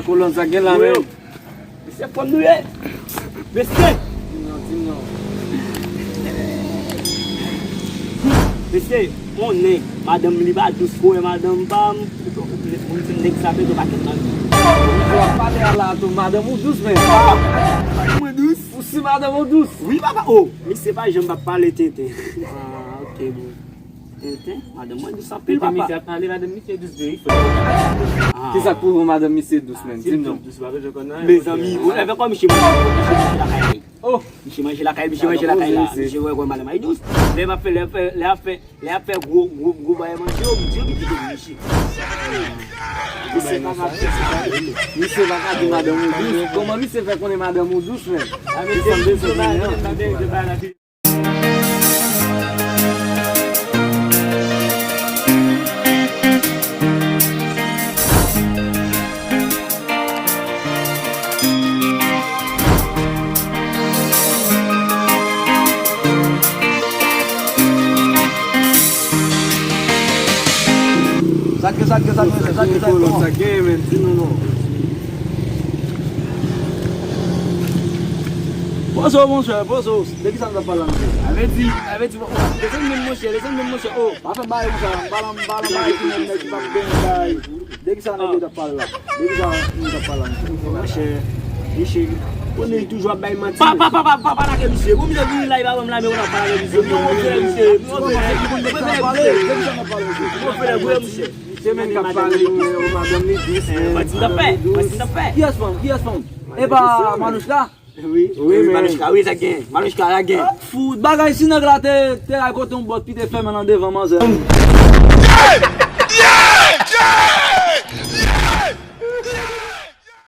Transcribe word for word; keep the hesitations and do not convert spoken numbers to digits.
Kolon, sa gen la menm. Mesye, kòm nou ye. Mesye. Di m non, di m non. Mesye, konnen madanm li pa dous, konnen madanm pa m. Moun fin nèg sa, beto pa ket nan. Ou ap pale a la tou, madanm ou dous, men. Mwen dous? Ou si madanm ou dous? Wi, papa. Oh, misye pa janm pa pale tenten. Ah, ok, bon. Tenten, madanm mwen dous anpil, papa. Misye ap pale, madanm misye dous vre, wi, frè. Ah. Kisa k pwouve madanm misye dous, menm? Di m non. Mezanmi, ou leve kò misye manje, misye manje lakay li. Oh! Misye manje lakay, misye manje lakay la. Misye wè kòman madanm ay dous. Lè m ap fè, lè ap fè, lè ap fè, lè ap fè gwo, gwo, gwo bagay manje yo, misye oblije di misye. Misye pa ka di madanm ou dous. Kòman misye fè konnen madanm ou dous, menm? Sa k gen, sa k gen, sa k gen, sa k gen, sa k gen, sa k gen, sa k gen, men, di nou non. Poze w, monchè, poze w. De kisa nou t ap pale la, monchè? Avè di, avè di, oh, desann menm, monchè, desann menm, monchè, oh. Pa fè bagay konsa, m pa nan, m pa nan bagay ki menm nèg ki p ap benyen bagay. De kisa nèg yo t ap pale la? De kisa nou t ap pale la, monchè? Monchè, misye, konnen li toujou ap bay manti. Pa, pa, pa, pa, pa, pa lage misye. Bon, misye vini la, li pa ban m la, men ou t ap pale avè misye. Bon, monchè, misye, bon, monchè, misye, bon, frè, bon, monchè. Se menm k ap pale, madanm li dous, men. Madanm li dous. Kiyès fanm? Kiyès fanm? E pa Manouchka? Wi, wi, men Manouchka, wi, sa gen. Manouchka, la gen. Fout bagay, si nèg la te, te al kote yon bòt, pi te fèmen nan devan manzè.